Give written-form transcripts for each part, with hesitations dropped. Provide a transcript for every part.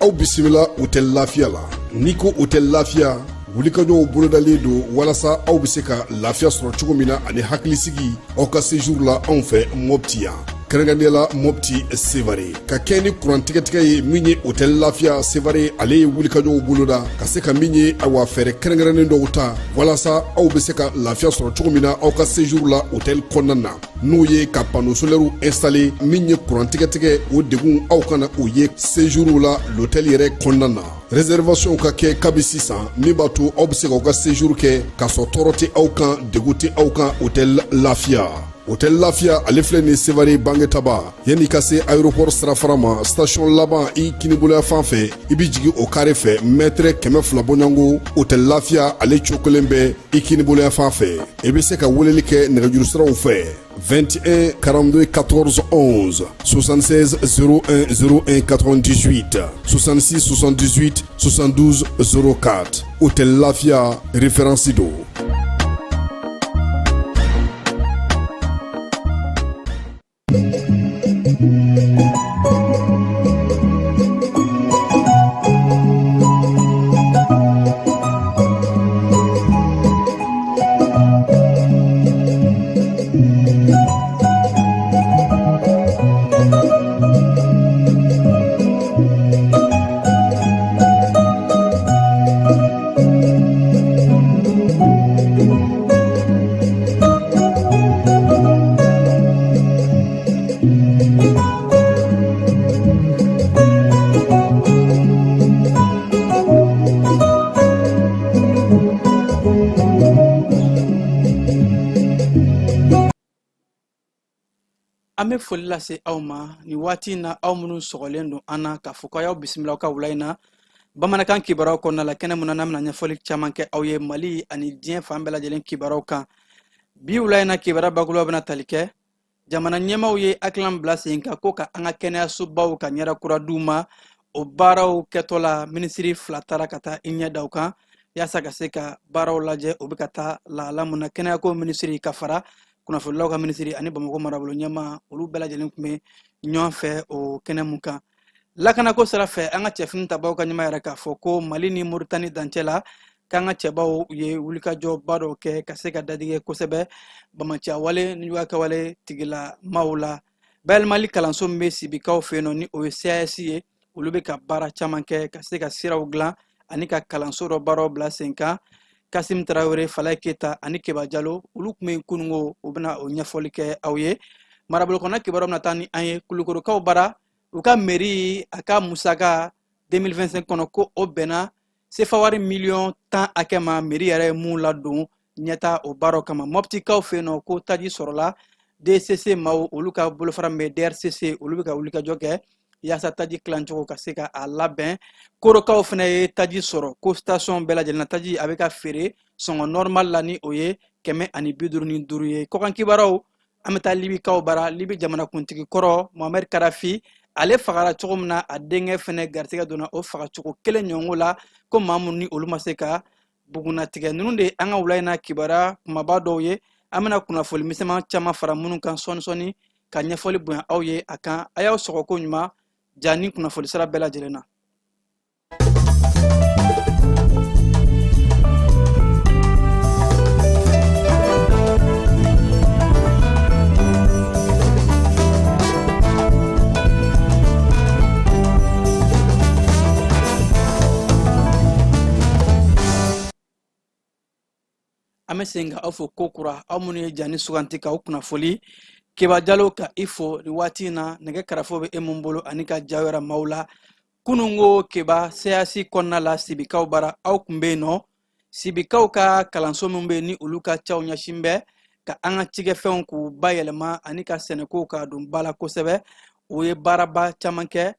Aw bisimila Hôtel Lafiya la. N'i ko Hôtel Lafiya, wulikajɔw bolodalen don walasa aw bɛ se ka lafiya sɔrɔ cogo min na ani hakilisigi aw ka séjour la anw fɛ Mopti yan, kɛrɛnkɛrɛnnenya la Mopti Sevare. Ka kɛ ni kuran tigɛtigɛ ye min ye, Hôtel Lafiya Sevare ale ye wulikajɔw boloda ka se ka min ye, awa, fɛɛrɛ kɛrɛnkɛrɛnnen dɔw ta walasa aw bɛ se ka lafiya sɔrɔ cogo min na aw ka séjour la hôtel kɔnɔna na, n'o ye ka panneau solaire installé. Min ye kuran tigɛtigɛ, o degun aw kana o ye séjour la l'hôtel yɛrɛ kɔnɔna na. Réservation ka kɛ kabi sisan, min b'a to aw bɛ se k'aw ka séjour kɛ k'a sɔrɔ tɔɔrɔ tɛ aw kan, degun tɛ aw kan. Hôtel Lafiya, Hôtel Lafiya ale filɛ nin Sevare Bangetaba, yanni ka se aéroport sirafara ma, station laban i kiniboloya fan fɛ, i bɛ jigin o carré fɛ, mètre 200 bɔɲɔgɔnko, Hôtel Lafiya ale cogo kelen bɛ i kiniboloya fan fɛ. I bɛ se ka weleli kɛ nɛgɛjuru siraw fɛ: 21 42 14 11, 76 01 01 98, 66 78 72 04. Hôtel Lafia, référence do. An bɛ foli lase aw ma nin waati in na, aw minnu sɔgɔlen don an na, k'a fɔ k'aw y'aw bisimila aw ka wula in na bamanankan kibaruyaw kɔnɔna la, kɛnɛ mun na n'an bɛna ɲɛfɔli caman kɛ aw ye Mali ani diɲɛ fan bɛɛ lajɛlen kibaruyaw kan. Bi wula in na, kibaruya bakuruba bɛna tali kɛ jamana ɲɛmaaw ye hakilina bila sen kan ko ka an ka kɛnɛyasobaw ka ɲɛda kura d'u ma. O baaraw kɛtɔ la, minisiri fila taara ka taa i ɲɛ da u kan yaasa ka se ka baaraw lajɛ o bɛ ka taa lahala mun na. Kɛnɛyako minisiri ka fara kunnafonilaw ka minisiri ani Bamakɔ marabolo ɲɛmaa, olu bɛɛ lajɛlen tun bɛ ɲɔgɔn fɛ o kɛnɛ mun kan. Lakanako sira fɛ, an ka cɛfini tabaw ka ɲɛmaa yɛrɛ k'a fɔ ko Mali ni Moritani dancɛ la, k'an ka cɛbaw ye wulikajɔba dɔw kɛ ka se ka dadigɛ kosɛbɛ bamaciya wale ni juguya tigilamaw la. Bayɛlɛmali kalanso min bɛ Sibikaw fɛ yen nɔ, ni o ye CAS ye, olu bɛ ka baara caman kɛ ka se ka siraw dilan ani ka kalanso dɔ baaraw bila sen kan. Kasim Tarawele, Falaye Keta ani Keba Jalo, olu tun bɛ kununko, u bɛna o ɲɛfɔli kɛ aw ye. Marabolo kɔnɔ kibaruyaw bɛna taa ni an ye Kulukorokaw bara, u ka mairie a ka musaka 2025 kɔnɔ, ko o bɛnna sefa wari miliyɔn 10 hakɛ ma, mairie yɛrɛ ye mun ladon ɲɛta o baaraw kama. Mɔptikaw fɛ yen nɔ, ko taji sɔrɔla. DCC maaw, olu ka bolofara min bɛ DRCC, olu bɛ ka wulikajɔ kɛ yaasa taji tilancogo ka se ka a labɛn. Korokaw fana ye taji sɔrɔ, ko station bɛɛ lajɛlen na, taji a bɛ ka feere sɔngɔ normal la, ni o ye 155 ye. Kɔkan kibaruyaw, an bɛ taa Libikaw bara. Libi jamanakuntigi kɔrɔ Mohamed Kadafi, ale fagara cogo min na, a denkɛ fɛnɛ garisɛgɛ donna o fagacogo kelen ɲɔgɔn la, ko maa minnu ni olu ma se ka bugunnatigɛ. Ninnu de an ka wula in na kibaruya kumaba dɔw ye. An bɛna kunnafoli misɛnman caman fara minnu kan sɔɔni sɔɔni ka ɲɛfɔli bonya aw ye a kan. A y'aw sɔgɔ ko ɲuman ja ni kunnafoli sira bɛɛ lajɛlen na. An bɛ segin ka aw fo ko kura, aw minnu ye jani suganti k'aw kunnafoli. Keba Jalo ka i fo nin waati in na, nɛgɛ karafo bɛ e mun bolo ani ka jaw yɛrɛ maaw la. Kununko Keba, CAS kɔnɔna la Sibikaw bara, aw kun bɛ yen nɔ. Sibikaw ka kalanso min bɛ yen ni olu ka caw ɲɛsin bɛ ka an ka cikɛfɛnw k'u bayɛlɛma ani ka sɛnɛkow k'a don ba la kosɛbɛ, o ye baaraba caman kɛ.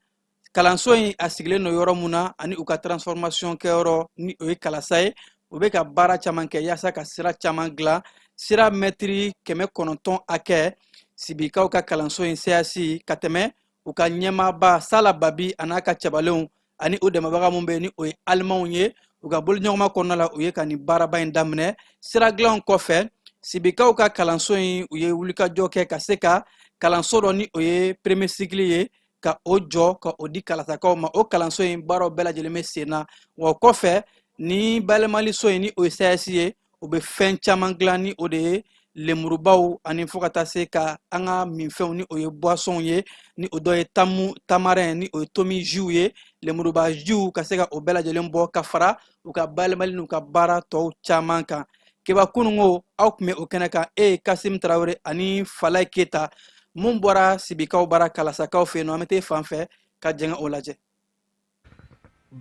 Kalanso in a sigilen don yɔrɔ mun na ani u ka transformation kɛyɔrɔ, ni o ye Kalasa ye, u bɛ ka baara caman kɛ yaasa ka sira caman dilan, sira mɛtiri 900 hakɛ. Sibikaw ka kalanso in CAS ka tɛmɛ u ka ɲɛmaaba Sala Babi a n'a ka cɛbalenw ani u dɛmɛbaga mun bɛ, ni o ye Alimanw ye, u ka boloɲɔgɔnma kɔnɔna la, u ye ka nin baaraba in daminɛ. Sira dilanw kɔfɛ, Sibikaw ka kalanso in, u ye wulikajɔ kɛ ka se ka kalanso dɔ, ni o ye premier cycle ye. Ka o jɔ ka o di Kalasakaw ma. O kalanso in baaraw bɛɛ lajɛlen bɛ sen na. Wa o kɔfɛ, ni bayɛlɛmaliso in, ni o ye SAES ye, o bɛ fɛn caman dilan, ni o de ye lemurubaw ani fo ka taa se ka an ka minfɛnw, ni o ye boissonw ye, ni o dɔ ye tamu, tamarin, ni o ye tomi jiw ye, lemuruba jiw, ka se ka o bɛɛ lajɛlen bɔ ka fara u ka bayɛlɛmali n'u ka baara tɔw caman kan. Keba, kunungo aw tun bɛ o kɛnɛ kan, e ye Kasim Tarawele ani Falayi Keyita mun bɔra Sibikaw bara Kalasakaw fɛ yen nɔ. An bɛ taa fan fɛ ka jɛngɛ o lajɛ.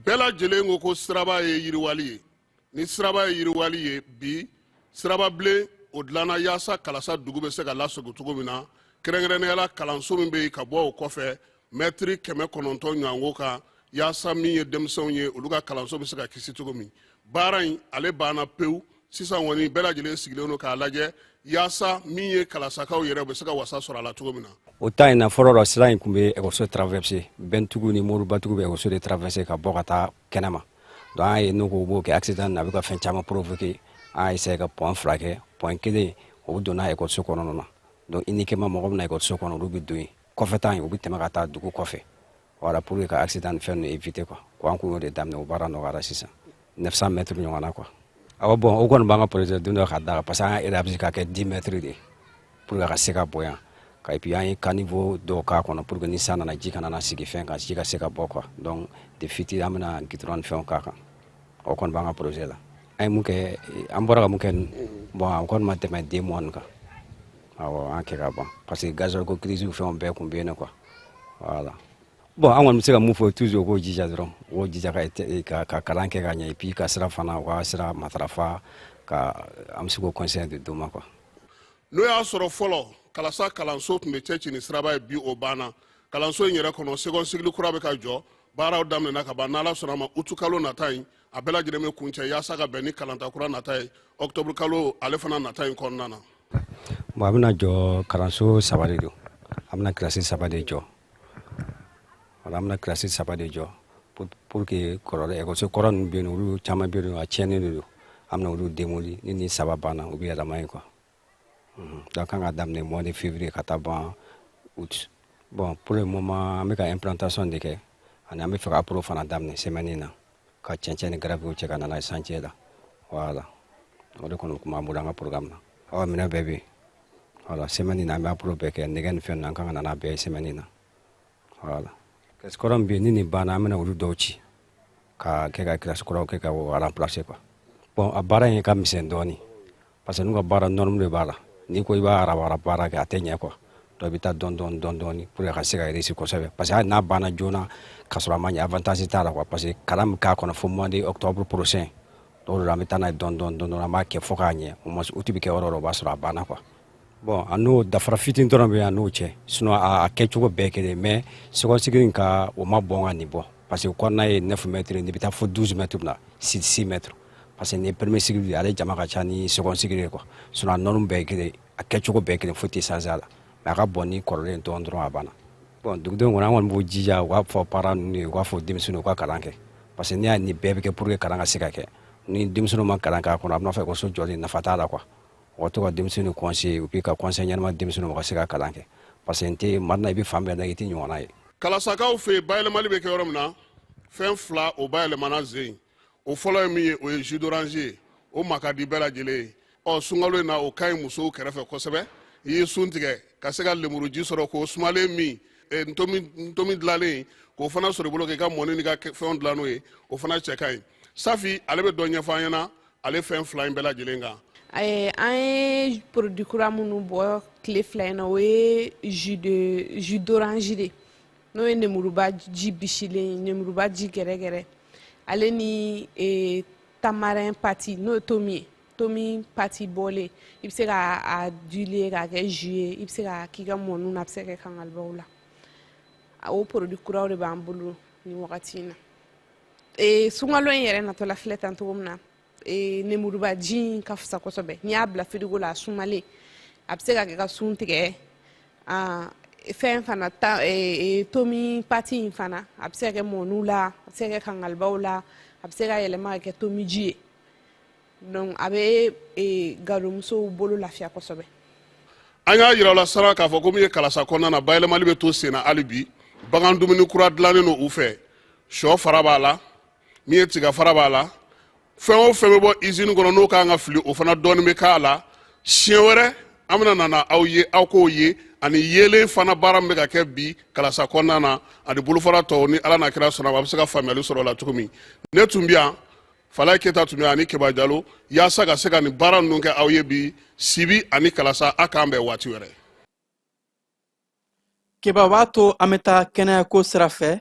Bɛɛ lajɛlen ko ko siraba ye yiriwali ye. Ni siraba ye yiriwali ye, bi siraba bilen o dilanna yaasa Kalasa dugu bɛ se ka lasago cogo min na, kɛrɛnkɛrɛnnenya la kalanso min bɛ yen ka bɔ o kɔfɛ mɛtiri 900 ɲɔgɔnko kan, yaasa min ye denmisɛnw ye, olu ka kalanso bɛ se ka kisi cogo min. Baara in ale banna pewu sisan kɔni. Bɛɛ lajɛlen sigilen don k'a lajɛ yaasa min ye Kalasakaw yɛrɛ u bɛ se ka wasa sɔrɔ a la cogo min na. O temps in na, fɔlɔ la, sira in tun bɛ ekɔliso traverser. Bɛntigiw ni moribatigiw bɛ ekɔliso de traverser ka bɔ ka taa kɛnɛma. Donc an ye n'u ko u b'o kɛ, accident na, a bɛ ka fɛn caman provoquer. An y'a essayer ka pont fila kɛ. Pont kelen, o bɛ donna ekɔliso kɔnɔna na. Donc uniquement mɔgɔ bɛ na ekɔliso kɔnɔ, olu bɛ don yen. Kɔfɛ ta in, u bɛ tɛmɛ ka taa dugu kɔfɛ. Voilà, pour que ka accident ni fɛn ninnu éviter quoi. Ko an kun y'o de daminɛ, o baara nɔgɔyara sisan, 900 mètres ɲɔgɔn na quoi. Awɔ, bon, o kɔni b'an ka projet don dɔ ka da kan, parce que an y'a élargi ka kɛ 10 mètres de ye pour que a ka se ka bonya ka, et puis an ye caniveau dɔw k'a kɔnɔ pour que ni san nana, ji kana na sigi fɛn kan, ji ka se ka bɔ quoi. Donc de futur, an bɛna goudron ni fɛnw k'a kan. O kɔni b'an ka projet la. An ye mun kɛ, an bɔra ka mun kɛ? Bon, an kɔni ma tɛmɛ 2 mois nin kan. Awɔ, an kɛ ka ban, parce que gasoil ko crise, fɛnw bɛɛ kun bɛ yen nɔ quoi. Voilà. Bon, an kɔni bɛ se ka mun fɔ toujours? U k'o jija dɔrɔn, u k'o jija ka kalan kɛ ka ɲɛ, et puis ka sira fana, u ka sira matarafa ka. An bɛ se k'o conseil de d'u ma quoi. N'o y'a sɔrɔ fɔlɔ Kalasa kalanso tun bɛ cɛ ci ni siraba ye, bi o banna. Kalanso in yɛrɛ kɔnɔ, second cycle kura bɛ ka jɔ, baaraw daminɛna ka ban. N'Ala sɔnna a ma, utu kalo nata in, a bɛɛ lajɛlen bɛ kuncɛ yaasa ka bɛn ni kalanta kura nata ye, ɔkutɔburu kalo ale fana nata in kɔnɔna na. Bon, a bɛna jɔ kalanso saba de don. A bɛna kilasi saba de jɔ. Wala, an bɛna kilasi saba de jɔ pour que kɔrɔlen, ekɔliso kɔrɔ ninnu bɛ yen, olu caman bɛ yen, a tiɲɛnen de don, an bɛna olu démoli. Ni nin saba banna, u bɛ yɛlɛma yen quoi. Donc kan ka daminɛ mois de février ka taa ban août. Bon, pour le moment, an bɛ ka implantation de kɛ, ani an bɛ fɛ ka appro fana daminɛ semaine in na, ka cɛncɛn ni gravier cɛ ka na n'a ye chantier la. Voilà, o de kɔni tun b'an bolo an ka programme na. Ɔ, minɛn bɛɛ bɛ yen. Voilà, semaine in na, an bɛ appro bɛɛ kɛ, nɛgɛ ni fɛn ninnu, an kan ka na n'a bɛɛ ye semaine in na. Voilà, kilasi kɔrɔ min bɛ yen, ni nin banna, an bɛna olu dɔw ci ka kɛ ka kilasi kɔrɔw kɛ ka o remplacer quoi. Bon, a baara in ka misɛn dɔɔnin, parce que n'u ka baara norme de b'a la. N'i ko i b'a arabara baara kɛ, a tɛ ɲɛ quoi. Donc i bɛ taa dɔɔni dɔɔni dɔɔni dɔɔni pour que a ka se ka réussir kosɛbɛ, parce que hali n'a banna joona ka sɔrɔ a ma ɲɛ, avantage t'a la quoi, parce que kalan bɛ k'a kɔnɔ fo mois de octobre prochain. Donc o de la, an bɛ taa n'a ye dɔɔni dɔɔni dɔɔni, an b'a kɛ fo k'a ɲɛ. Au moins août bɛ kɛ yɔrɔ o yɔrɔ, o b'a sɔrɔ a banna quoi. Bon, a n'o dafara fitinin dɔrɔn bɛ yan n'o cɛ, sinon a kɛcogo bɛɛ kelen. Mais second cycle in ka, o ma bɔn ka nin bɔ, parce que kɔnɔna ye 9 mètres, nin bɛ taa fo 12 mètres na, 6 mètres, parce que nin ye premier cycle ye, ale jama ka ca ni second cycle ye quoi. Sinon a norme bɛɛ ye kelen, a kɛcogo bɛɛ kelen, foyi tɛ changer a la, mais a ka bɔn ni kɔrɔlen dɔɔnin dɔrɔn, a banna. Bon, dugudenw kɔni, an kɔni b'u jija, u k'a fɔ parents ninnu ye, u k'a fɔ denmisɛnninw u ka kalan kɛ, parce que n'i y'a nin bɛɛ bɛ kɛ pour que kalan ka se ka kɛ. Ni denmisɛnninw ma kalan k'a kɔnɔ, a bɛna fɔ ekɔliso jɔlen nafa t'a la quoi. U ka to ka denmisɛnninw conseiller, et puis ka conseil ɲɛnama denmisɛnninw ma ka se ka kalan kɛ, parce que n tɛ Mali la, i bɛ fan bɛɛ la, i tɛ ɲɔgɔnna ye. Kalasakaw fɛ yen, bayɛlɛmali bɛ kɛ yɔrɔ min na, fɛn fila o bayɛlɛmana zen. O fɔlɔ ye min ye, o ye jus d'orange ye. O ma ka di bɛɛ lajɛlen ye. Ɔ, sunkalo in na, o ka ɲi musow kɛrɛfɛ kosɛbɛ. I ye sun tigɛ ka se ka lemuruji sɔrɔ k'o sumalen min, ntomi, ntomi dilanlen k'o fana sɔrɔ i bolo, k'i ka mɔni n'i ka fɛnw dilan n'o ye, o fana cɛ ka ɲi. Safi, ale bɛ dɔ ɲɛfɔ an ɲɛna ale fɛn fila in bɛɛ lajɛlen kan. An ye produit kura minnu bɔ tile 2 in na, o ye jus d'orange de, n'o ye nemuruba ji bisilen, nemuruba ji gɛrɛgɛrɛ, ale ni tamarin pâte, n'o ye tomi ye, tomi pâte bɔlen. I bɛ se ka a diluer k'a kɛ jus ye, i bɛ se k'a k'i ka mɔniw na, a bɛ se ka kɛ kangalibaw la. O produit kuraw de b'an bolo nin wagati in na. Sunkalo in yɛrɛ natɔla filɛ tan cogo min na, nemuruba ji in ka fisa kosɛbɛ. N'i y'a bila frigo la, a sumalen, a bɛ se ka kɛ ka sun tigɛ. Fɛn fana ta, tomi pâte in fana, a bɛ se ka kɛ mɔniw la, a bɛ se ka kɛ kangalibaw la, a bɛ se ka yɛlɛma ka kɛ tomi ji ye. Donc a bɛ gadomusow bolo lafiya kosɛbɛ. An y'a yira la sara k'a fɔ ko min ye Kalasa kɔnɔna na, bayɛlɛmali bɛ to sen na hali bi. Bagan dumuni kura dilannen don u fɛ, sɔ fara b'a la, min ye tiga fara b'a la, fɛn o fɛn bɛ bɔ izini kɔnɔ n'o kan ka fili, o fana dɔɔnin bɛ k'a la. Siɲɛ wɛrɛ an bɛna na aw ye, aw k'o ye, ani yeelen fana baara min bɛ ka kɛ bi Kalasa kɔnɔna na ani bolofara tɔw. Ni Ala n'a kira sɔnna, a bɛ se ka faamuyali sɔrɔ o la cogo min. Ne tun bɛ yan, Falaye Keyita tun bɛ yan ani Keba Jalo, yaasa ka se ka nin baara ninnu kɛ aw ye bi Sibi ani Kalasa. A k'an bɛn waati wɛrɛ. Keba, b'a to an bɛ taa kɛnɛyako sira fɛ.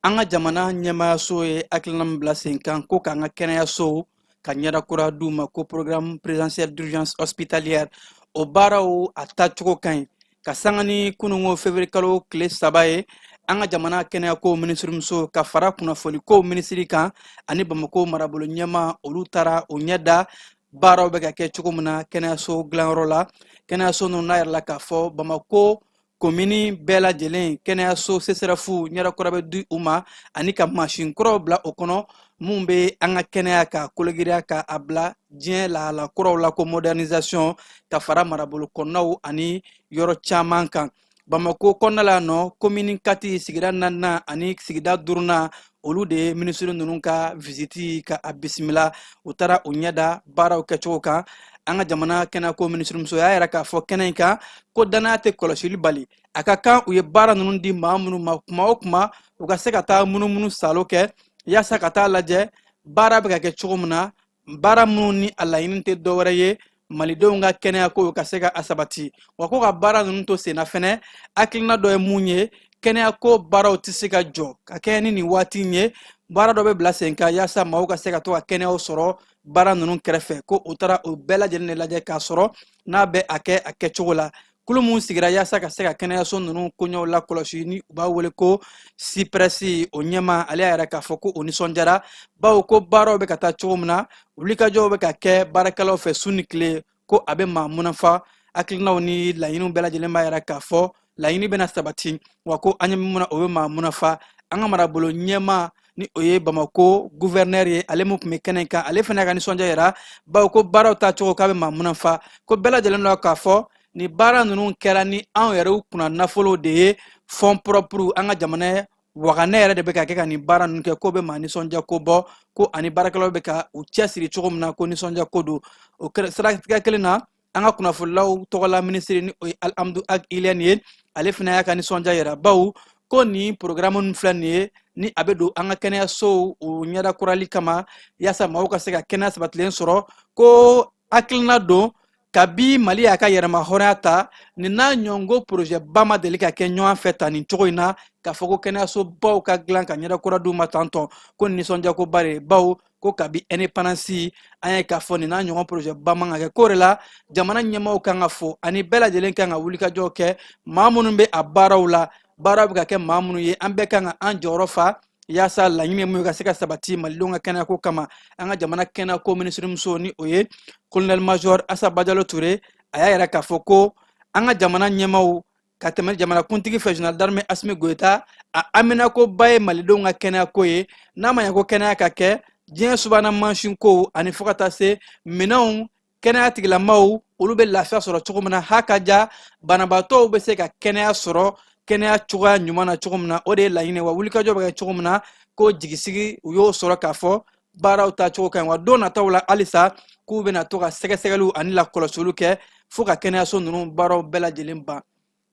An ka jamana ɲɛmaayaso ye hakilina min bila sen kan ko k'an ka kɛnɛyasow ka ɲɛda kura d'u ma, ko programme présidentiel d'urgence hospitalière, o baaraw a taacogo ka ɲi. Ka sanga ni kununko février kalo tile 3 ye, an ka jamana kɛnɛyako minisirimuso ka fara kunnafoniko minisiri kan ani Bamako marabolo ɲɛmaa, olu taara o ɲɛ da baaraw bɛ ka kɛ cogo min na kɛnɛyaso dilanyɔrɔ la. Kɛnɛyaso ninnu n'a yɛrɛ la k'a fɔ Bamako komini bɛɛ lajɛlen kɛnɛyaso CSRéf ɲɛda kura bɛ di u ma, ani ka mansin kuraw bila o kɔnɔ mun bɛ an ka kɛnɛya ka kologiriya ka a bila diɲɛ lahala kuraw la, ko modernisation, ka fara marabolo kɔnɔnaw ani yɔrɔ caman kan. Bamako kɔnɔna la nɔ, komini kati sigida naaninan ani sigida duurunan, olu de ye minisiri ninnu ka visite ka a bisimila. U taara u ɲɛda baaraw kɛcogo kan. An ka jamana kɛnɛyako minisirimuso y'a yira k'a fɔ kɛnɛ in kan ko danaya tɛ kɔlɔsili bali. A ka kan u ye baara ninnu di maa minnu ma, kuma o kuma u ka se ka taa munumunu salo kɛ yaasa ka taa lajɛ baara bɛ ka kɛ cogo min na, baara minnu ni a laɲini tɛ dɔwɛrɛ ye malidenw ka kɛnɛyako ka se ka a sabati. Wa ko ka baara ninnu to senna fɛnɛ, hakilina dɔ ye mun ye, kɛnɛyako baaraw tɛ se ka jɔ ka kɛɲɛ ni nin waati in ye. Baara dɔ bɛ bila sen kan yaasa maaw ka se ka to ka kɛnɛyaw sɔrɔ baara ninnu kɛrɛfɛ. Ko u taara o bɛɛ lajɛlen de lajɛ k'a sɔrɔ n'a bɛ a kɛ a kɛcogo la. Kulu mun sigira yaasa ka se ka kɛnɛyaso ninnu koɲɛw lakɔlɔsi, ni u b'a wele ko CPRES, o ɲɛmaa, ale y'a yira k'a fɔ ko o nisɔndiyara, bawo ko baaraw bɛ ka taa cogo min na, wulikajɔw bɛ ka kɛ baarakɛlaw fɛ su ni tile, ko a bɛ maa munafa. Hakilinaw ni laɲiniw bɛɛ lajɛlen b'a yira k'a fɔ laɲini bɛna sabati, wa ko an ɲɛ bɛ mun na, o bɛ maa munafa. An ka marabolo ɲɛmaa, ni o ye Bamako guvɛrnɛri ye, ale mun tun bɛ kɛnɛ kan, ale fana ka nisɔndiya yira, bawo ko baaraw taacogo k'a bɛ maa munafa, ko bɛɛ lajɛlen dɔn k'a fɔ ni baara ninnu kɛra ni anw yɛrɛw kunna nafolo de ye, fonds propre, an ka jamana waganɛ yɛrɛ de bɛ ka kɛ ka nin baara ninnu kɛ, k'o bɛ maa nisɔndiya ko bɔ, ko ani baarakɛlaw bɛ ka u cɛsiri cogo min na, ko nisɔndiya ko don. O siratigɛ kelen na, an ka kunnafonilaw tɔgɔla minisiri, ni o ye Alhamdu Ag Iliyɛni ye, ale fana y'a ka nisɔndiya yira, bawo ko nin programme ninnu filɛ nin ye, ni a bɛ don an ka kɛnɛyasow o ɲɛda kurali kama yaasa maaw ka se ka kɛnɛya sabatilen sɔrɔ, ko hakilina don. Kabi Mali y'a ka yɛrɛma hɔrɔnya ta, nin n'a ɲɔgɔnko projet ba ma deli ka kɛ ɲɔgɔn fɛ tan nin cogo in na, k'a fɔ ko kɛnɛyasobaw ka dilan ka ɲɛda kura d'u ma tantɔn, ko nisɔndiyakoba de, bawo ko kabi indépendance an ye k'a fɔ nin n'a ɲɔgɔn projet ba man ka kɛ. K'o de la jamana ɲɛmaaw kan ka fo, ani bɛɛ lajɛlen kan ka wulikajɔ kɛ, maa minnu bɛ a baaraw la, baaraw bɛ ka kɛ maa minnu ye, an bɛɛ kan ka an jɔyɔrɔ fa yaasa laɲini mun ye ka se ka sabati malidenw ka kɛnɛyako kama. An ka jamana kɛnɛyako minisirimuso, ni o ye colonel major Asa Bajalo Ture, a y'a yira k'a fɔ ko an ka jamana ɲɛmaaw, ka tɛmɛ jamanakuntigi fɛ, général d'armée Asimi Goyita, a haminakoba ye malidenw ka kɛnɛyako ye. N'a ma ɲɛ ko kɛnɛya ka kɛ, diɲɛ subahana mansin kow ani fo ka taa se minɛnw, kɛnɛya tigilamaw olu bɛ lafiya sɔrɔ cogo min na, ha ka ja banabaatɔw bɛ se ka kɛnɛya sɔrɔ kɛnɛya cogoya ɲuman na cogo min na, o de ye laɲini. Wa wulikajɔ bɛ kɛ cogo min na, ko jigisigi u y'o sɔrɔ k'a fɔ baaraw taacogo ka ɲi, wa don nataw la halisa k'u bɛna to ka sɛgɛsɛgɛliw ani lakɔlɔsiliw kɛ fo ka kɛnɛyaso ninnu baaraw bɛɛ lajɛlen ban.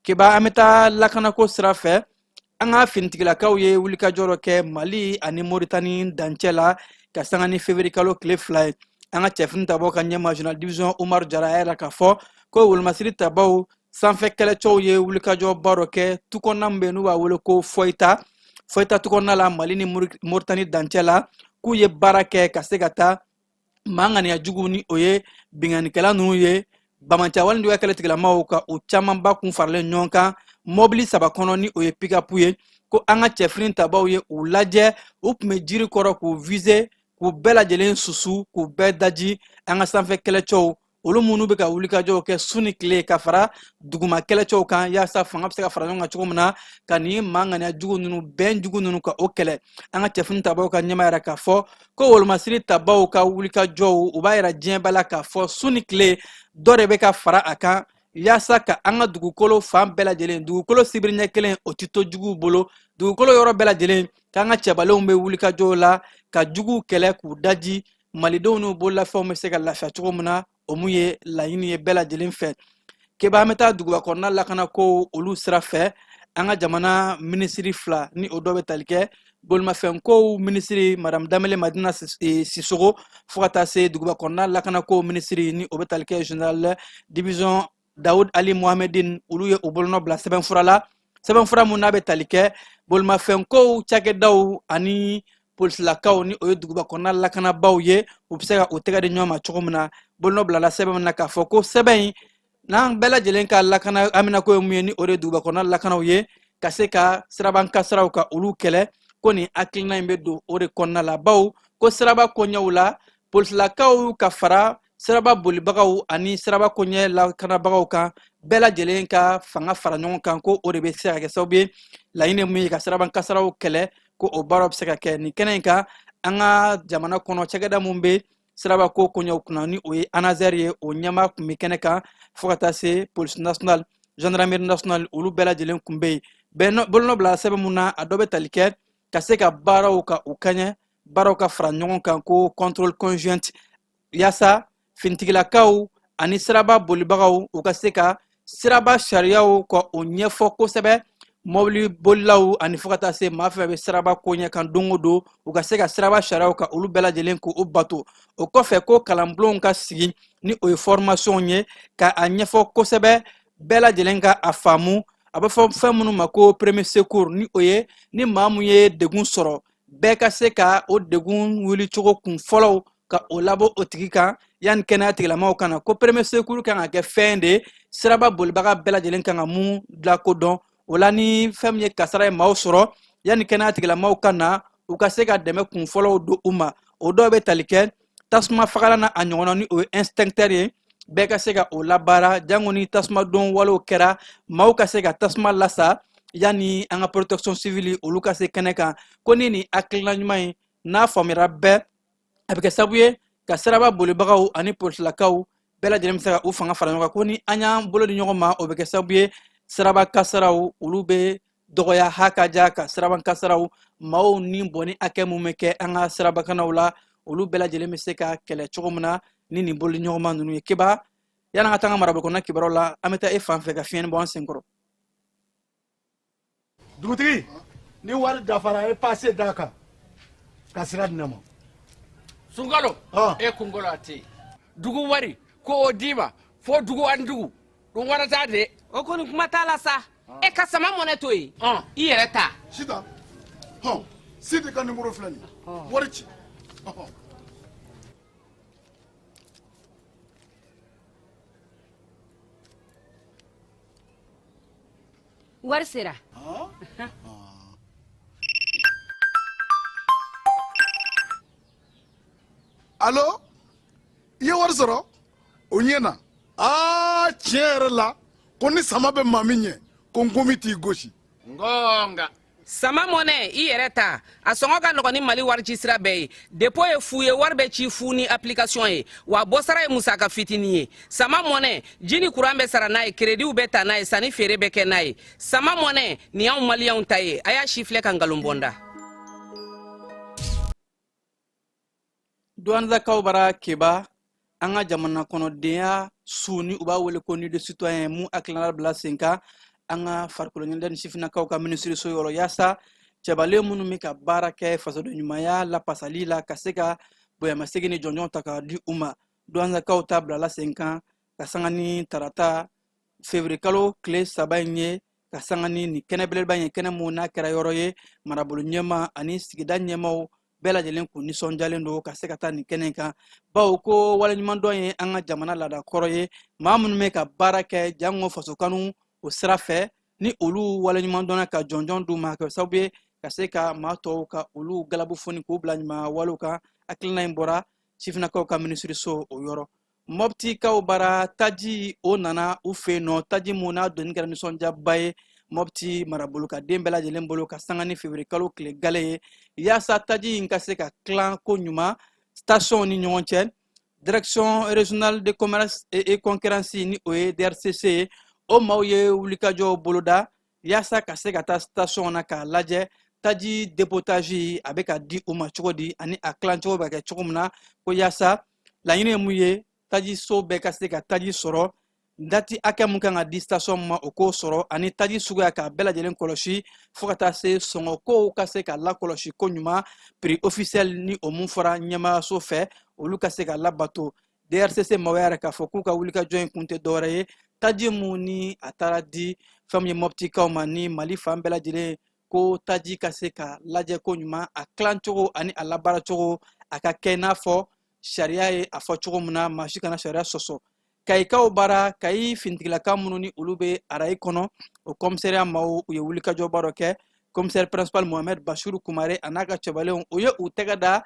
Keba, an bɛ taa lakanako sira fɛ. An ka finitigilakaw ye wulikajɔ dɔ kɛ Mali ani Moritani dancɛ la ka sanga ni février kalo tile 2 ye. An ka cɛfini tabaw ka ɲɛmaa, général division Umaru Jara, y'a yira k'a fɔ ko wolomasiri tabaw sanfɛ kɛlɛcɛw ye wulikajɔba dɔ kɛ tukɔnɔna min bɛ yen n'u b'a wele ko Fɔyita, Fɔyita tukɔnɔna la, Mali ni Moritani dancɛ la, k'u ye baara kɛ ka se ka taa maa ŋaniya jugu, ni o ye binkannikɛla ninnu ye, bamancawale juguya kɛlɛ tigilamaw, ka u camanba kun faralen ɲɔgɔn kan mɔbili saba kɔnɔ, ni o ye pikapu ye. Ko an ka cɛfini tabaw ye u lajɛ, u tun bɛ jiri kɔrɔ, k'u viser, k'u bɛɛ lajɛlen susu, k'u bɛɛ daji. An ka sanfɛ kɛlɛcɛw, olu minnu bɛ ka wulikajɔw kɛ su ni tile ka fara duguma kɛlɛcɛw kan yaasa fanga bɛ se ka fara ɲɔgɔn kan cogo min na ka nin maa ŋaniya jugu ninnu, bɛn jugu ninnu, ka o kɛlɛ. An ka cɛfini tabaw ka ɲɛmaa yɛrɛ k'a fɔ ko wolomasiri tabaw ka wulikajɔw, u b'a yira diɲɛ bɛɛ la k'a fɔ su ni tile dɔ de bɛ ka fara a kan. yaasa ka an ka dugukolo fan bɛɛ lajɛlen, dugukolo sibiriɲɛ kelen o ti to juguw bolo, dugukolo yɔrɔ bɛɛ lajɛlen k'an ka cɛbalenw bɛ wulikajɔw la ka juguw kɛlɛ k'u daji, malidenw n'u bololafɛnw bɛ se ka lafiya cogo min na, o mun ye laɲini ye bɛɛ lajɛlen fɛ. Keba, an bɛ taa duguba kɔnɔna lakanako olu sira fɛ. An ka jamana minisiri fila ni o dɔ bɛ tali kɛ bolimafɛnkow minisiri madame Danbele Madina Sisogo, fo ka taa se duguba kɔnɔna lakanako minisiri ni o bɛ tali kɛ général division Daoud Ali Mohamedine, olu ye u bolonɔ bila sɛbɛnfura la, sɛbɛnfura mun n'a bɛ tali kɛ bolimafɛnkow cakɛdaw ani polisilakaw ni o ye duguba kɔnɔna lakanabaaw ye, u bɛ se ka u tɛgɛ di ɲɔgɔn ma cogo min na. Bolonɔ bilala sɛbɛn min na k'a fɔ ko sɛbɛn in n'an bɛɛ lajɛlen ka lakana haminako ye mun ye, ni o de ye duguba kɔnɔna lakanaw ye, ka se ka siraban kasaraw ka olu kɛlɛ, ko nin hakilina in bɛ don o de kɔnɔna la, bawo ko siraba koɲɛw la polisilakaw ka fara siraba bolibagaw ani siraba koɲɛ lakanabagaw kan, bɛɛ lajɛlen ka fanga fara ɲɔgɔn kan, ko o de bɛ se ka kɛ sababu ye laɲini mun ye ka siraban kasaraw kɛlɛ, ko o baaraw bɛ se ka kɛ nin kɛnɛ in kan. An ka jamana kɔnɔ cakɛda mun bɛ siraba ko koɲɛw kunna ni o ye ANASER ye, o ɲɛmaa tun bɛ kɛnɛ kan, fo ka taa se police nationale, gendarmerie nationale, olu bɛɛ lajɛlen tun bɛ yen. Bolonɔ bila sɛbɛn mun na, a dɔ bɛ tali kɛ ka se ka baaraw ka u kaɲɛ, baaraw ka fara ɲɔgɔn kan, ko contrôle conjoint, yaasa finitigilakaw ani siraba bolibagaw u ka se ka siraba sariyaw ka o ɲɛfɔ kosɛbɛ mɔbili bolilaw ani fo ka taa se maa fɛn bɛ siraba koɲɛ kan don o don, u ka se ka siraba sariyaw ka olu bɛɛ lajɛlen k'u bato. O kɔfɛ, ko kalanbulonw ka sigi ni o ye formation ye, ka a ɲɛfɔ kosɛbɛ, bɛɛ lajɛlen ka a faamu, a bɛ fɔ fɛn minnu ma ko premier secours, ni o ye ni maa mun ye degun sɔrɔ, bɛɛ ka se ka o degun wuli cogo kun fɔlɔw ka o labɔ o tigi kan yanni kɛnɛya tigilamaaw ka na. Ko premier secours kan ka kɛ fɛn de ye siraba bolibaga bɛɛ lajɛlen kan ka mun lakodɔn. O la, ni fɛn min ye kasara ye maaw sɔrɔ, yanni kɛnɛya tigilamaaw ka na, u ka se ka dɛmɛ kun fɔlɔw don u ma. O dɔw bɛ tali kɛ tasuma fagalan na a ɲɔgɔnna, ni o ye extincteur ye, bɛɛ ka se ka o labaara, jango ni tasuma don walew kɛra, maaw ka se ka tasuma lasa yanni an ka protection civile olu ka se kɛnɛ kan. Ko ni nin hakilina ɲuman ye n'a faamuyara bɛɛ, a bɛ kɛ sababu ye ka siraba bolibagaw ani polisilakaw bɛɛ lajɛlen bɛ se ka u fanga fara ɲɔgɔn kan. Ko ni an y'an bolo di ɲɔgɔn ma, o bɛ kɛ sababu ye siraba kasaraw olu bɛ dɔgɔya, ha ka ja ka siraba kasaraw maaw ni bɔnni hakɛ mun bɛ kɛ an ka sirabakanaw la, olu bɛɛ lajɛlen bɛ se ka kɛlɛ cogo min na ni nin bolo ɲɔgɔnma ninnu ye. Keba, yan'an ka taa an ka marabolo kɔnɔna kibaruyaw la, an bɛ taa e fan fɛ ka fiɲɛni bɔ an senkɔrɔ. Dugutigi, ni wari dafara, e pase d'a kan ka sira di ne ma. Sunkalo, e kunkolo a tɛ yen. Dugu wari ko o d'i ma fo dugu ani dugu ɗum warata de. O kɔni kuma t'a la sa, e ka sama mɔnɛ to yen, i yɛrɛ ta. Sitan, hɔn, Sidi ka nimoro filɛ nin ye, wari ci. Wari sera. Alo, i ye wari sɔrɔ, o ɲɛna. Aa, tiɲɛ yɛrɛ la, ko ni sama bɛ maa min ɲɛ, ko nkomi t'i gosi. Ngonga. Sama mɔnɛ, i yɛrɛ ta, a sɔngɔ ka nɔgɔn ni Mali wari ci sira bɛɛ ye. Dépôt ye fu ye, wari bɛ ci fu ni application ye, wa bɔsara ye musaka fitinin ye. Sama mɔnɛ, ji ni kuran bɛ sara n'a ye, créditw bɛ ta n'a ye, sanni feere bɛ kɛ n'a ye. Sama mɔnɛ nin y'anw maliyɛnw ta ye. A y'a si filɛ ka nkalon bɔ n da. Douentza bara, Keba, an ka jamana kɔnɔdenya su ni u b'a wele ko nuit de citoyen, mun hakilina bila sen kan an ka farikolo ɲɛnajɛ ni sifinnakaw ka minisiriso yɔrɔ, yaasa cɛbalen minnu bɛ ka baara kɛ fasoden ɲumanya lapasali la, ka se ka bonyamasegin ni jɔnjɔn ta k'a di u ma. Douentza ta bilala sen kan ka sanga ni tarata février kalo tile 3 in ye, ka sanga ni nin kɛnɛ belebeleba in ye, kɛnɛ mun n'a kɛra yɔrɔ ye marabolo ɲɛma ani sigida ɲɛmaw bɛɛ lajɛlen kun nisɔndiyalen don ka se ka taa nin kɛnɛ in kan, bawo ko waleɲumandɔn ye an ka jamana laada kɔrɔ ye. Maa minnu bɛ ka baara kɛ jango fasokanu o sira fɛ, ni olu waleɲumandɔnna ka jɔnjɔn d'u ma, ka kɛ sababu ye ka se ka maa tɔw ka olu galabu foni k'u bila ɲuman walew kan. Hakilina in bɔra sifinnakaw ka minisiriso o yɔrɔ. Mɔptikaw bara, taji o nana u fɛ yen nɔ, taji mun n'a donni kɛra nisɔndiyaba ye Mɔpti marabolo ka den bɛɛ lajɛlen bolo, ka sanga ni février kalo tile gale ye, yaasa taji in ka se ka tilan ko ɲuman station ni ɲɔgɔn cɛ. Direction régionale de commerce et concurrence, ni o ye DRCC ye, o maaw ye wulikajɔw boloda yaasa ka se ka taa station na k'a lajɛ taji dépotage a bɛ ka di u ma cogo di ani a tilancogo bɛ kɛ cogo min na, ko yaasa laɲini ye mun ye, tajiso bɛɛ ka se ka taji sɔrɔ, dati hakɛ mun kan ka di station ma, o k'o sɔrɔ, ani taji suguya k'a bɛɛ lajɛlen kɔlɔsi, fo ka taa se sɔngɔkow ka se ka lakɔlɔsi ko ɲuman, prix officiel ni o mun fɔra ɲɛmaayaso fɛ, olu ka se ka labato. DRCC maaw y'a yira k'a fɔ k'u ka wulikajɔ in kun tɛ dɔwɛrɛ ye, taji mun ni a taara di fɛn min ye Mɔptikaw ma ni Mali fan bɛɛ lajɛlen, ko taji ka se ka lajɛ ko ɲuman, a tilancogo ani a labaaracogo a ka kɛ i n'a fɔ sariya ye a fɔ cogo min na, maa si kana sariya sɔsɔ. Kayikaw bara, Kayi finitigilaka minnu ni olu bɛ arayi kɔnɔ, o kɔmisɛriya maaw, u ye wulikajɔba dɔ kɛ. Commissaire principal Mohamed Bachir Kumare a n'a ka cɛbalenw, u ye u tɛgɛ da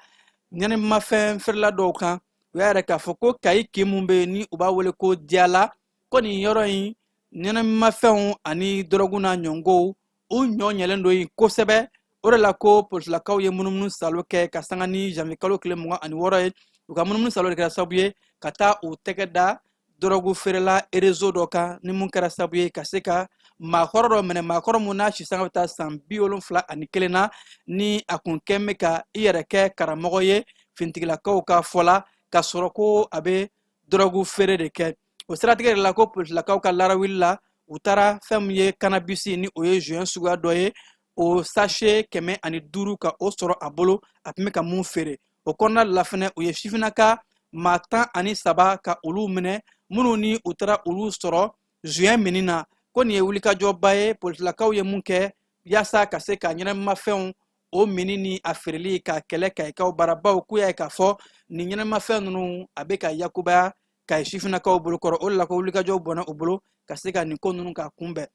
ɲɛnamafɛn feerela dɔw kan. U y'a yira k'a fɔ ko Kayi kin mun bɛ yen ni u b'a wele ko Diyala, ko nin yɔrɔ in ɲɛnamafɛnw ani dɔrɔgu n'a ɲɔngow u ɲɔ ɲɛlen don yen kosɛbɛ. O de la ko polisilakaw ye munumunu salo kɛ ka sanga ni janvier kalo tile 26 ye. U ka munumunu salo de kɛra sababu ye ka taa u tɛgɛ da dɔrɔgu feerela réseau dɔ kan, ni mun kɛra sababu ye ka se ka maakɔrɔ dɔ minɛ, maakɔrɔ mun n'a si sanga bɛ taa san 71 na, ni a kun kɛn bɛ ka i yɛrɛ kɛ karamɔgɔ ye finitigilakaw ka fɔ la, ka sɔrɔ ko a bɛ dɔrɔgu feere de kɛ. O siratigɛ de la ko polisilakaw ka larawuli la, u taara fɛn min ye cannabis, ni o ye joint suguya dɔ ye, o sachet 105 ka o sɔrɔ a bolo, a tun bɛ ka mun feere. O kɔnɔna la fɛnɛ, u ye sifinnaka maa 13 ka olu minɛ, minnu ni u taara olu sɔrɔ joint minni na. Ko nin ye wulikajɔba ye polisilakaw ye mun kɛ yaasa ka se ka ɲɛnamafɛnw o minni ni a feereli ka kɛlɛ Kayikaw baarabaw. K'u y'a ye k'a fɔ nin ɲɛnamafɛn ninnu a bɛ ka yakubaya Kayi sifinnakaw bolokɔrɔ. O de la ko wulikajɔw bɔnna u bolo ka se ka nin ko ninnu ka kunbɛn.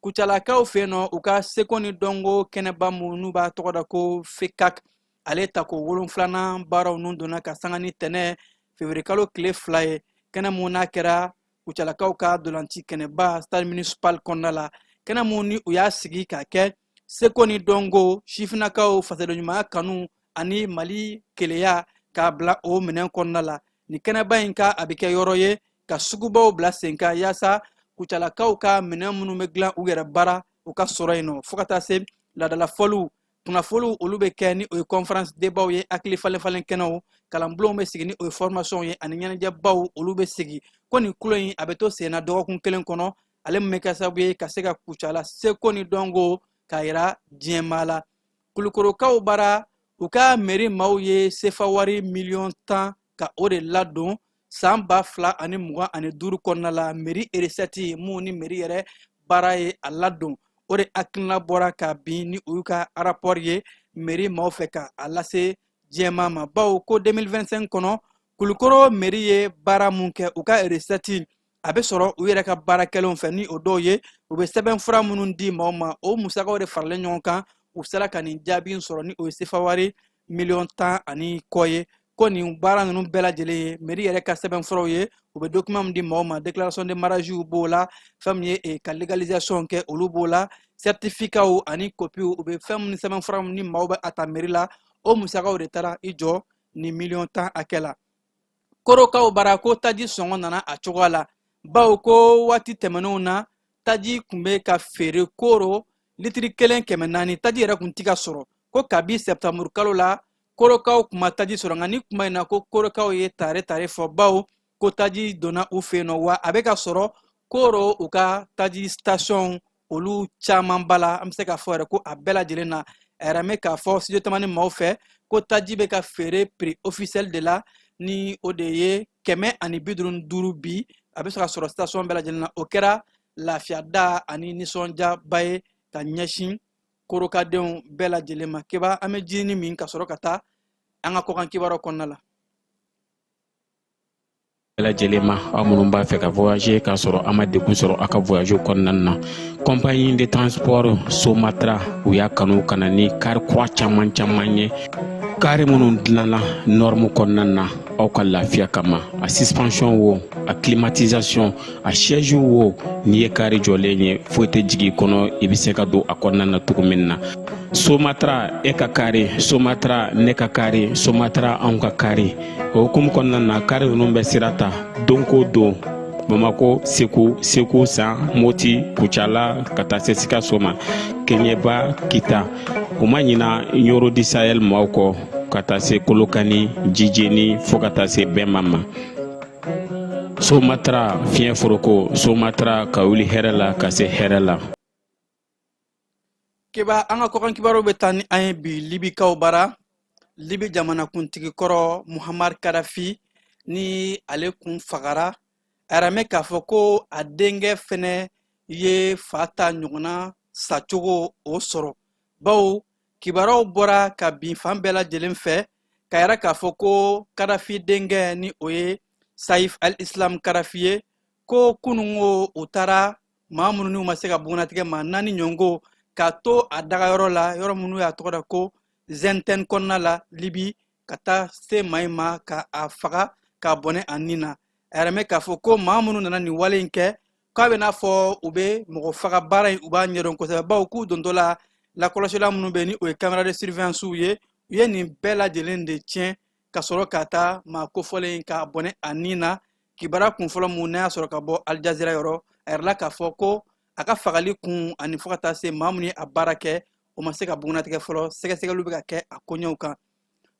Kucalakaw fɛ yen nɔ, u ka seko ni dɔnko kɛnɛba mun n'u b'a tɔgɔ da ko FECAC, ale tako 7nan baaraw nun donna ka sanga ni tɛnɛ février kalo tile 2 ye. Kɛnɛ mun n'a kɛra Kucalakaw ka dolanci kɛnɛba stade municipal kɔnɔna la, kɛnɛ mun ni u y'a sigi k'a kɛ seko ni dɔnko, sifinnakaw fasodenɲumanya kanu ani Mali keleya k'a bila o minɛn kɔnɔna la. Nin kɛnɛba in ka a bɛ kɛ yɔrɔ ye ka sugubaw bila sen kan yaasa Kucalakaw ka minɛn minnu bɛ dilan u yɛrɛ bara, u ka sɔrɔ yen nɔ, fo ka taa se laadalafɔliw, kunnafoliw olu bɛ kɛ, ni o ye conférence débatw ye, hakili falen falen kɛnɛw, kalanbulonw bɛ sigi, ni o ye formation ye, ani ɲɛnajɛbaw olu bɛ sigi. Ko nin kulo in a bɛ to sen na dɔgɔkun kelen kɔnɔ, ale min bɛ kɛ sababu ye ka se ka Kucala seko ni dɔnko k'a yira diɲɛmaa la. Kulukorokaw bara, u ka mairie maaw ye sefa wari miliyɔn 10 ka o de ladon san 2025 kɔnɔna la. Mairie recette mun ni mairie yɛrɛ baara ye a ladon, o de hakilina bɔra ka bin ni u ka rapport ye mairie maaw fɛ ka a lase diɲɛmaa ma, bawo ko 2025 kɔnɔ Kulukoro mairie ye baara mun kɛ, u ka recette a bɛ sɔrɔ u yɛrɛ ka baara kɛlenw fɛ, ni o dɔw ye u bɛ sɛbɛn fura minnu di maaw ma, o musakaw de faralen ɲɔgɔn kan, u sera ka nin jaabi sɔrɔ, ni o ye sefa wari miliyɔn 10 ani kɔ ye. Ko nin baara ninnu bɛɛ lajɛlen ye mairie yɛrɛ ka sɛbɛn furaw ye, u bɛ document min di maaw ma, déclaration de mariage b'o la, fɛn min ye ka légalisation kɛ olu b'o la, certificat ani copie, u bɛ fɛn min sɛbɛn fura min ni maaw bɛ a ta mairie la, o musakaw de taara i jɔ nin miliyɔn 10 hakɛ la. Korokaw bara, ko taji sɔngɔ nana a cogoya la, bawo ko waati tɛmɛnenw na taji kun bɛ ka feere Koro litiri kelen 400, taji yɛrɛ kun ti ka sɔrɔ. Ko kabi sɛptanburu kalo la Korokaw kun ma taji sɔrɔ, nka ni kuma in na ko Korokaw ye tare tare fɔ, bawo ko taji donna u fɛ yen nɔ, wa a bɛ ka sɔrɔ Koro u ka taji station olu camanba la. An bɛ se k'a fɔ yɛrɛ ko a bɛɛ lajɛlen na. A yɛrɛ bɛ k'a fɔ studio Tamani maaw fɛ ko taji bɛ ka feere prix officiel de la, ni o de ye 155 bi, a bɛ se ka sɔrɔ station bɛɛ lajɛlen na. O kɛra lafiyada ani nisɔndiyaba ye ka ɲɛsin Korokadenw bɛɛ lajɛlen ma. Keba, an bɛ jini min ka sɔrɔ ka taa an ka kɔkan kibaruyaw kɔnɔna la. Bɛɛ lajɛlen ma, aw minnu b'a fɛ ka voyager k'a sɔrɔ a ma degun sɔrɔ aw ka voyage kɔnɔna na, compagnie de transport Somatra, u y'a kanu ka na ni car kura caman caman ye, kari minnu dilanna norme kɔnɔna na aw ka lafiya kama. A suspension wo, a climatisation, a siège wo, n'i ye kari jɔlen ye, foyi tɛ jigin i kɔnɔ, i bɛ se ka don a kɔnɔna na cogo min na. Somatra e ka kari, Somatra ne ka kari, Somatra anw ka kari. O hukumu kɔnɔna na, kari ninnu bɛ sira ta don ko don Bamako, Segu, Segu San, Moti, Kucala, ka taa se Sikaso ma, Keɲeba, Kita. U ma ɲina Ɲoro di Sahel maaw kɔ, ka taa se Kolokani, Jijeni, fo ka taa se Bɛnma ma. Somatra fiɲɛ foroko, Somatra ka wuli hɛrɛ la ka se hɛrɛ la. Keba, an ka kɔkan kibaruw bɛ taa ni an ye bi Libikaw bara. Libi jamanakuntigi kɔrɔ Muhammar Kadafi ni ale kun fagara, a yɛrɛ mɛn k'a fɔ ko a denkɛ fɛnɛ ye fa ta ɲɔgɔnna sacogo o sɔrɔ, bawo kibaruyaw bɔra ka bin fan bɛɛ lajɛlen fɛ ka yira k'a fɔ ko Kadafi denkɛ, ni o ye Saif al-Islam Kadafi ye, ko kunungo u taara maa minnu n'u ma se ka bugunnatigɛ, maa naani ɲɔgɔnko, k'a to a dagayɔrɔ la, yɔrɔ minnu y'a tɔgɔ da ko Zɛntɛn kɔnɔna la Libi, ka taa se maa in ma ka a faga k'a bɔnɛ a nin na. A yɛrɛ mɛn k'a fɔ ko maa minnu nana nin wale in kɛ, k'a bɛ n'a fɔ u bɛ mɔgɔ faga baara in, u b'a ɲɛdɔn kosɛbɛ, bawo k'u dontɔ la, lakɔlɔsila minnu bɛ, ni o ye caméra de surveillance ye, u ye nin bɛɛ lajɛlen de tiɲɛ ka sɔrɔ ka taa maa kofɔlen k'a bɔnɛ a nin na. Kibaruya kunfɔlɔ mun n'a y'a sɔrɔ ka bɔ Aljazira yɔrɔ, a yɛrɛla k'a fɔ ko a ka fagali kun ani fo ka taa se maa minnu ye a baara kɛ, o ma se ka bugunnatigɛ fɔlɔ. Sɛgɛsɛgɛliw bɛ ka kɛ a koɲɛw kan.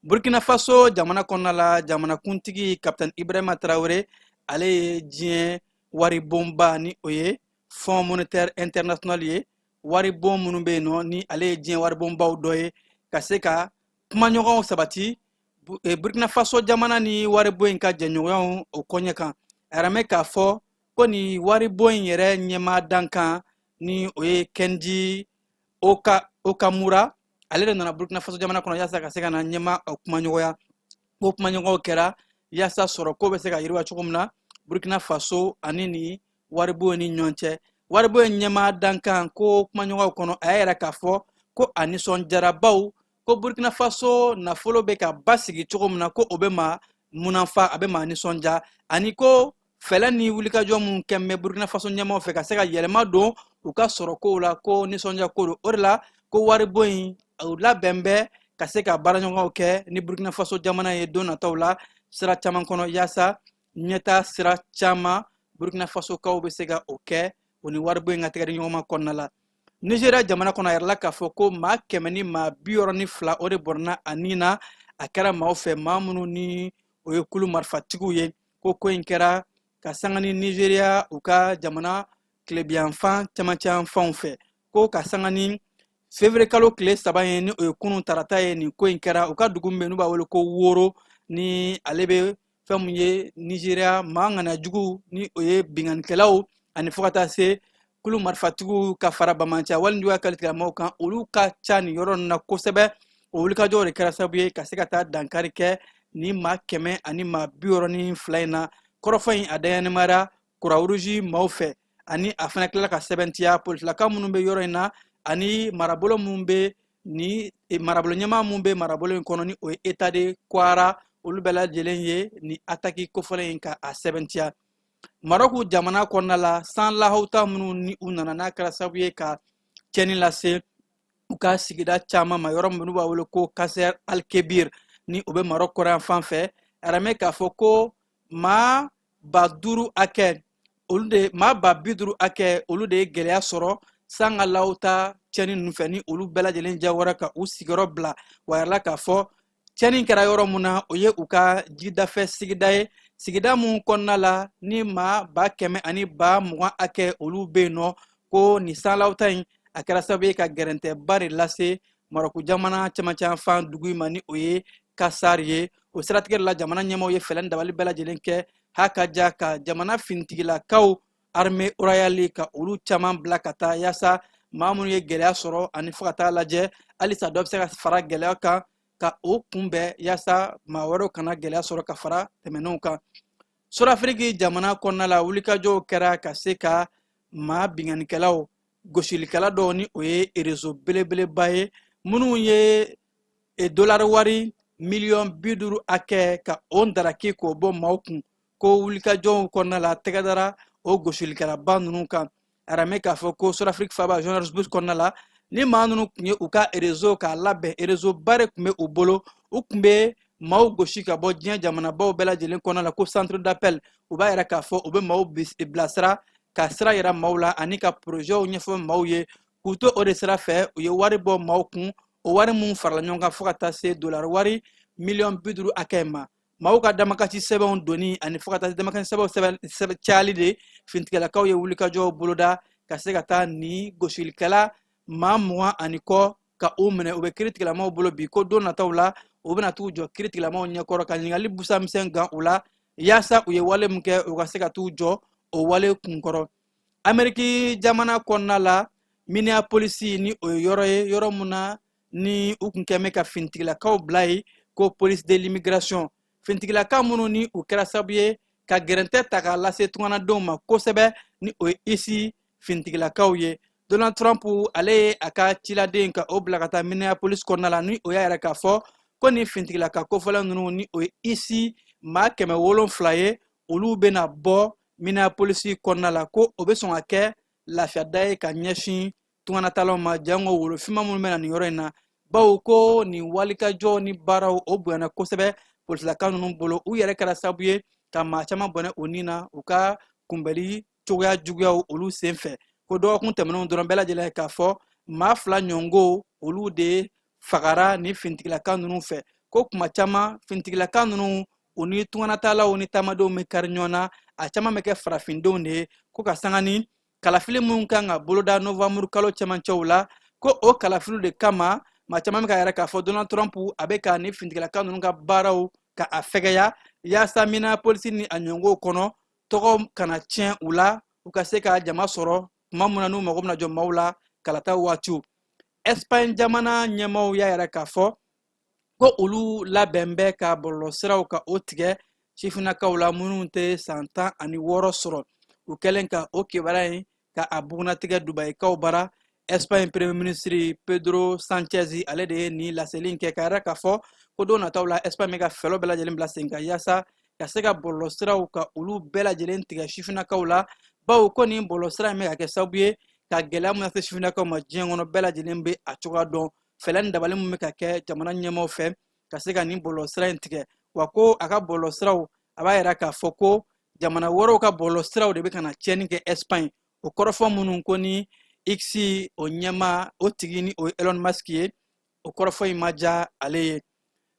Burkina Faso jamana kɔnɔna la, jamanakuntigi Kapitɛni Ibrahima Tarawele, ale ye diɲɛ waribonba, ni o ye Fonds monétaire international ye, waribon minnu bɛ yen nɔ, ni ale ye diɲɛ waribonbaw dɔ ye, ka se ka kumaɲɔgɔnw sabati Burkina Faso jamana ni waribon in ka jɛɲɔgɔnyaw o koɲɛ kan. A yɛrɛ mɛn k'a fɔ ko nin waribon in yɛrɛ ɲɛmaa dankan, ni o ye Kenji Okamura, ale de nana Burkina Faso jamana kɔnɔ yaasa ka se ka na ɲɛmaa kumaɲɔgɔnya. Ko kumaɲɔgɔnw kɛra yaasa sɔrɔ ko bɛ se ka yiriwa cogo min na Burkina Faso ani ni waribon ni ɲɔgɔn cɛ. Waribon in ɲɛmaa dankan ko kumaɲɔgɔnw kɔnɔ, a y'a yira k'a fɔ ko a nisɔndiyara, baw ko Burkina Faso nafolo bɛ ka basigi cogo min na, ko o bɛ maa munanfa, a bɛ maa nisɔndiya, ani ko fɛlɛ ni wulikajɔ mun kɛn bɛ Burkina Faso ɲɛmaaw fɛ ka se ka yɛlɛma don u ka sɔrɔ kow la, ko nisɔndiya ko don. O de la ko waribon in, u labɛn bɛ ka se ka baaraɲɔgɔnw kɛ ni Burkina Faso jamana ye don nataw la sira caman kɔnɔ, yaasa ɲɛta sira caman Burkina Fasokaw bɛ se ka o kɛ o ni waribon in ka tɛgɛ di ɲɔgɔn ma kɔnɔna la. Nigeria jamana kɔnɔ, a yɛrɛla k'a fɔ ko maa 162 o de bɔnna a nin na. A kɛra maaw fɛ, maa minnu ni o ye kulu marifatigiw ye. Ko ko in kɛra ka sanga ni Nigeria u ka jamana tilebiyanfan cɛmancɛyanfanw fɛ, ko ka sanga ni février kalo tile 3 ye, ni o ye kunun tarata ye. Nin ko in kɛra u ka dugu min bɛ, n'u b'a wele ko Woro, ni ale bɛ fɛn mun ye Nigeria, maa ŋanajugu, ni o ye binkannikɛlaw ani fo ka taa se kulu marifatigiw ka fara bamanciya wali juguya kalitigilamaw kan, olu ka ca nin yɔrɔ ninnu na kosɛbɛ. O wulikajɔw de kɛra sababu ye ka se ka taa dankari kɛ ni maa 162 in na. Kɔrɔfɔ in a daɲɛnɛmayara Croix-Rouge maaw fɛ, ani a fana tilala ka sɛbɛntiya polisilaka minnu bɛ yɔrɔ in na ani marabolo minnu bɛ ni marabolo ɲɛmaa minnu bɛ marabolo in kɔnɔ, ni o ye État de Kwara, olu bɛɛ lajɛlen ye ni ataki kofɔlen in ka a sɛbɛntiya. Marɔku jamana kɔnɔna la, san lahawuta minnu ni u nana, n'a kɛra sababu ye ka tiɲɛni lase u ka sigida caman ma, yɔrɔ minnu b'a wele ko Kasser Al-Kebir, ni o bɛ Marɔku kɔrɔyan fan fɛ, a yɛrɛ mɛn k'a fɔ ko maa 5000 hakɛ, olu de maa 50000 hakɛ, olu de ye gɛlɛya sɔrɔ san ka lawuta tiɲɛni ninnu fɛ, ni olu bɛɛ lajɛlen jagoyara ka u sigiyɔrɔ bila. Wa yɛrɛ la k'a fɔ tiɲɛni kɛra yɔrɔ mun na, o ye u ka jidafɛ sigida ye, sigida mun kɔnɔna la ni maa 120 000 hakɛ olu bɛ yen nɔ. Ko nin sanlawuta in a kɛra sababu ye ka gɛrɛntɛba de lase Marɔku jamana cɛmancɛ dugu in ma, ni o ye Kasari ye. O siratigɛ la, jamana ɲɛmaaw ye fɛɛrɛ dabali bɛɛ lajɛlen kɛ ha ka ja ka jamana finitigilakaw, armée royale, ka olu caman bila ka taa yaasa maa minnu ye gɛlɛya sɔrɔ ani fo ka taa lajɛ halisa dɔ bɛ se ka fara gɛlɛya kan, ka o kunbɛn yaasa maa wɛrɛw kana gɛlɛya sɔrɔ ka fara tɛmɛnenw kan. Sudafiriki jamana kɔnɔna la, wulikajɔw kɛra ka se ka maa binkannikɛlaw, gosilikɛla dɔw, ni o ye réseau belebeleba ye, minnu ye dolari wari miliyɔn 50 hakɛ ka o daraki k'o bɔ maaw kun. Ko wulikajɔw kɔnɔna la, tɛgɛ dara o gosilikɛlaba ninnu kan. Aramɛ k'a fɔ ko Sudafiriki faaba Johannesburg kɔnɔna la, Ni maa ninnu tun ye u ka réseau k'a labɛn, réseau ba de tun bɛ u bolo, u tun bɛ maaw gosi ka bɔ diɲɛ jamanabaw bɛɛ lajɛlen kɔnɔ la, ko centre d'appel. U b'a yira k'a fɔ u bɛ maaw bilasira, ka sira yira maaw la ani ka projetw ɲɛfɔ maaw ye. K'u to o de sira fɛ, u ye wari bɔ maaw kun. O wari mun farala ɲɔgɔn kan fo ka taa se dolari wari miliyɔn 50 hakɛ ma, maaw ka damakasi sɛbɛnw donni ani fo ka taa se damakasi sɛbɛnw sɛbɛn cayali de, finitigilakaw ye wulikajɔw boloda ka se ka taa ni gosilikɛla maa 20 ani kɔ ka u minɛ. U bɛ kiiritigilamaw bolo bi, ko don nataw la u bɛna t'u jɔ kiiritigilamaw ɲɛkɔrɔ ka ɲininkali busa misɛn gan u la, yaasa u ye wale min kɛ, u ka se ka t'u jɔ o wale kunkɔrɔ. Ameriki jamana kɔnɔna la, Minneapolis, ni o ye yɔrɔ ye, yɔrɔ mun na ni u kun kɛn bɛ ka finitigilakaw bila yen ko police de l'immigration, finitigilaka minnu ni u kɛra sababu ye ka gɛrɛntɛ ta k'a lase tunganadenw ma kosɛbɛ, ni o ye ICE finitigilakaw ye. Donald Trump, ale ye a ka ciladen ka o bila ka taa Minneapolis kɔnɔna la, ni o y'a yira k'a fɔ ko ni finitigilaka kofɔlen ninnu, ni o ye ICE maa 700 ye, olu bɛna bɔ Minneapolis kɔnɔna la, ko o bɛ sɔn ka kɛ lafiyada ye ka ɲɛsin tunganatalaw ma, jango wolofinma minnu bɛ na nin yɔrɔ in na, bawo ko nin walikajɔ ni baaraw o bonyana kosɛbɛ polisilaka ninnu bolo. U yɛrɛ kɛra sababu ye ka maa caman bɔnɛ u ni na u ka kunbɛli cogoya juguyaw olu sen fɛ. Ko dɔgɔkun tɛmɛnenw dɔrɔn, bɛɛ lajɛlen k'a fɔ maa 2 ɲɔngo, olu de fagara ni finitigilaka ninnu fɛ. Ko kuma caman finitigilaka ninnu, u ni tunganatalaw ni taamadenw bɛ kari ɲɔgɔn na, a caman bɛ kɛ farafindenw de ye. Ko ka sanga ni kalafili minnu kan ka boloda novanburu kalo cɛmancɛw la, ko o kalafiliw de kama, maa caman bɛ ka yɛrɛ k'a fɔ Donald Trump a bɛ ka ni finitigilaka ninnu ka baaraw ka a fɛgɛya, yaasa Minneapolis ni a ɲɔngow kɔnɔ tɔgɔ kana tiɲɛ u la, u ka se ka jama sɔrɔ tuma min na n'u mago bɛna jɔ maaw la kalata waatiw. Espagne jamana ɲɛmaaw y'a yɛrɛ k'a fɔ ko olu labɛn bɛ ka bɔlɔlɔsiraw ka o tigɛ sifinnakaw la minnu tɛ san 16 sɔrɔ. U kɛlen ka o kibaruya in ka a bugunnatigɛ Dubayikaw bara, Espagne premier ministre Pedro Sanchez, ale de ye nin laseli in kɛ, ka yɛrɛ k'a fɔ ko don nataw la Espagne bɛ ka fɛɛrɛ bɛɛ lajɛlen bila sen kan yaasa ka se ka bɔlɔlɔsiraw ka olu bɛɛ lajɛlen tigɛ sifinnakaw la, bawo ko nin bɔlɔlɔsira in bɛ ka kɛ sababu ye ka gɛlɛya min lase sifinnakaw ma diɲɛ kɔnɔ, bɛɛ lajɛlen bɛ a cogoya dɔn. Fɛɛrɛ ni dabali min bɛ ka kɛ jamana ɲɛmaaw fɛ ka se ka nin bɔlɔlɔsira in tigɛ, wa ko a ka bɔlɔlɔsiraw, a b'a yira k'a fɔ ko jamana wɛrɛw ka bɔlɔlɔsiraw de bɛ ka na tiɲɛni kɛ Espagne. O kɔrɔfɔ minnu ko ni X o ɲɛmaa o tigi, ni o ye Elon Musk ye, o kɔrɔfɔ in ma diya ale ye.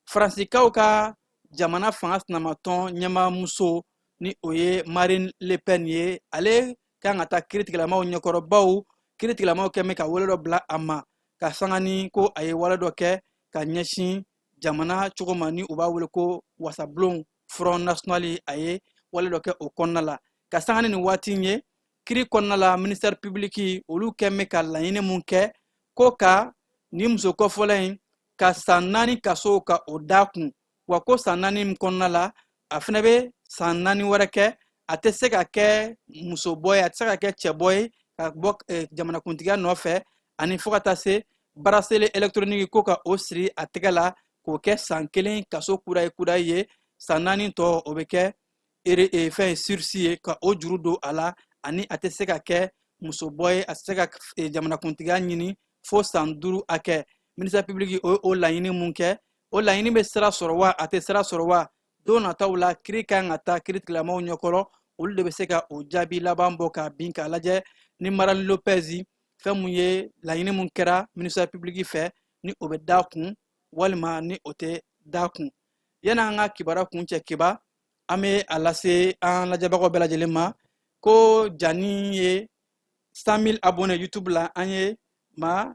Faransikaw ka jamana fanga sinamatɔn ɲɛmaamuso, ni o ye Marine Le Pen ye, ale kan ka taa kiiritigɛlamaw ɲɛkɔrɔ, bawo kiiritigɛlamaw kɛn bɛ ka wele dɔ bila a ma ka sanga ni ko a ye wale dɔ kɛ ka ɲɛsin jamana cogo ma, ni u b'a wele ko wasabulon Front National, a ye wale dɔ kɛ o kɔnɔna la. Ka sanga ni nin waati in ye, kiri kɔnɔna la, ministère public olu kɛn bɛ ka laɲini mun kɛ, ko ka nin muso kɔfɔlɔ in ka san 4 kaso ka o da kun, wa ko san 4 min kɔnɔna la, a fɛnɛ bɛ san 4 wɛrɛ kɛ, a tɛ se ka kɛ musobɔ ye, a tɛ se ka kɛ cɛbɔ ye ka bɔ jamanakuntigiya nɔfɛ, ani fo ka taa se bracelet électronique ko ka o siri a tɛgɛ la k'o kɛ san 1 kaso kudayi kudayi ye, san 4 tɔ o bɛ kɛ fɛn sursis ye ka o juru don a la, ani a tɛ se ka kɛ musobɔ ye, a tɛ se ka jamanakuntigiya ɲini fo san 5 hakɛ. Ministère public o ye o laɲini mun kɛ, o laɲini bɛ sira sɔrɔ wa, a tɛ sira sɔrɔ wa, don nataw la kiri kan ka taa kiiritigɛlamaw ɲɛkɔrɔ, olu de bɛ se ka o jaabi laban bɔ k'a bin k'a lajɛ ni Marine Le Pen, fɛn mun ye laɲini mun kɛra ministère public fɛ, ni o bɛ da kun walima ni o tɛ da kun. Yanni an ka kibaruya kun cɛ, Keba, an bɛ a lase an lajɛbagaw bɛɛ lajɛlen ma ko jani ye 100 000 abonnés YouTube la, an ye maa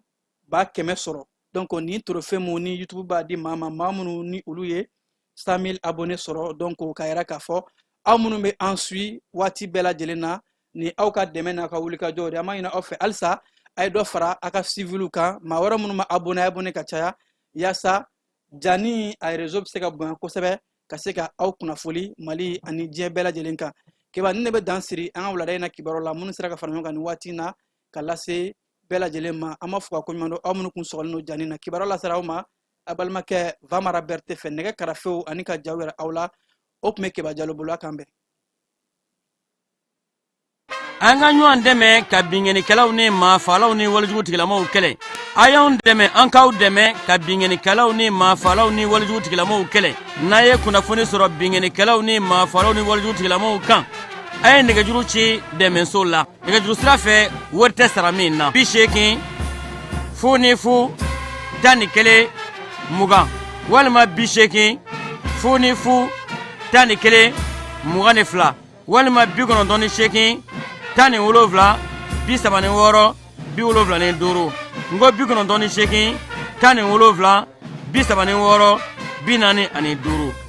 100 000 sɔrɔ. Donc nin trophée mun ni YouTube b'a di maa ma, maa minnu ni olu ye 100 000 abonnés sɔrɔ, donc k'a yira k'a fɔ aw minnu bɛ an suit waati bɛɛ lajɛlen na, ni aw ka dɛmɛ n'a ka wulikajɔw de, an b'a ɲini aw fɛ halisa a ye dɔ fara a ka suiviliw kan. Maa wɛrɛ minnu ma abonné, abonné ka caya, yaasa jani a réseau bɛ se ka bonya kosɛbɛ ka se ka aw kunnafoli Mali ani diɲɛ bɛɛ lajɛlen kan. Keba, ni ne bɛ dan siri an ka wulada in na kibaru la minnu sera ka fara ɲɔgɔn kan nin waati in na ka lase bɛɛ lajɛlen ma, an b'a fɔ ka koɲuman dɔn aw minnu kun sɔgɔlen don jani na. Kibaru lasera aw ma a balimakɛ Vamara Berete fɛ, nɛgɛ karafew ani ka jaw yɛrɛ aw la, o tun bɛ Keba Jalo bolo. A k'an bɛn. An ka ɲɔgɔn dɛmɛ ka binkannikɛlaw ni maafalaw ni walejugu tigilamaw kɛlɛ. A y'anw dɛmɛ, an k'aw dɛmɛ ka binkannikɛlaw ni maafalaw ni walejugu tigilamaw kɛlɛ. N'a ye kunnafoni sɔrɔ binkannikɛlaw ni maafalaw ni walejugu tigilamaw kan, a ye nɛgɛjuru ci dɛmɛso la nɛgɛjuru sira fɛ, wari tɛ sara min na: 80 00 11 20 walima 80 00 11 22 walima 98 17 36 75. N ko 98 17 36 45.